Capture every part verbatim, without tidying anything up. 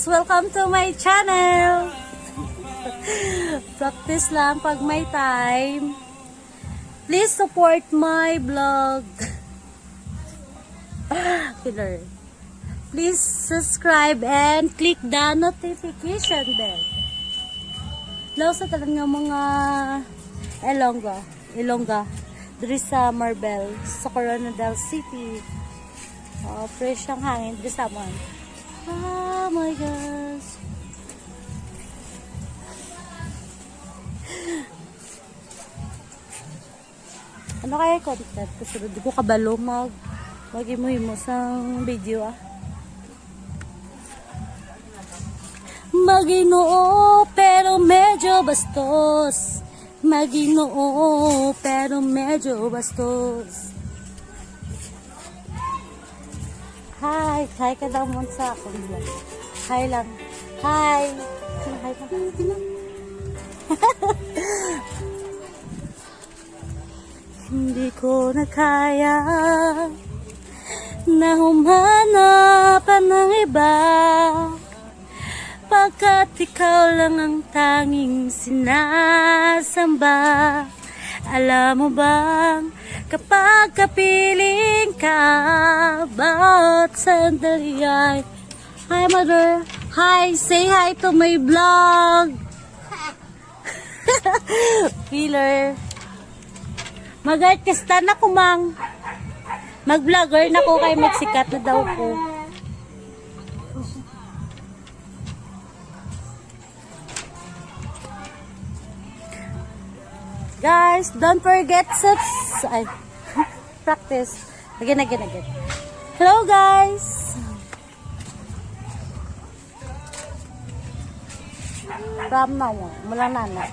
Welcome to my channel. Practice lang pag may time. Please support my vlog. Killer. Please subscribe and click the notification bell. Hello sa tanan nga mga Ilongga, Ilongga, diri sa Marbel, sa Corona del City. Oh, fresh ang hangin diri sa amon. Oh my gosh. Ano kaya content ko? Sunod, di ko kabalo mag, mag-imo-imo sang video, ah. Maginoo, pero medyo bastos. Maginoo, pero medyo bastos. Hi, hi ka daw mo sa akong vlog. Hi lang. Hi. Hi ka. Hindi ko na kaya na humanap pa ng iba, pagkat ikaw lang ang tanging sinasamba. Alam mo bang kapag kapiling ka, bawat sandali ay... Hi, mother. Hi, say hi to my vlog. Filler. Mag-artista na ko, mang. Mag-vlogger na ko kay magsikat na daw ko. Guys, don't forget subs-, ay, practice. Again, again, again. Hello, guys. From now, mula na na.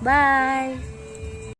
Bye.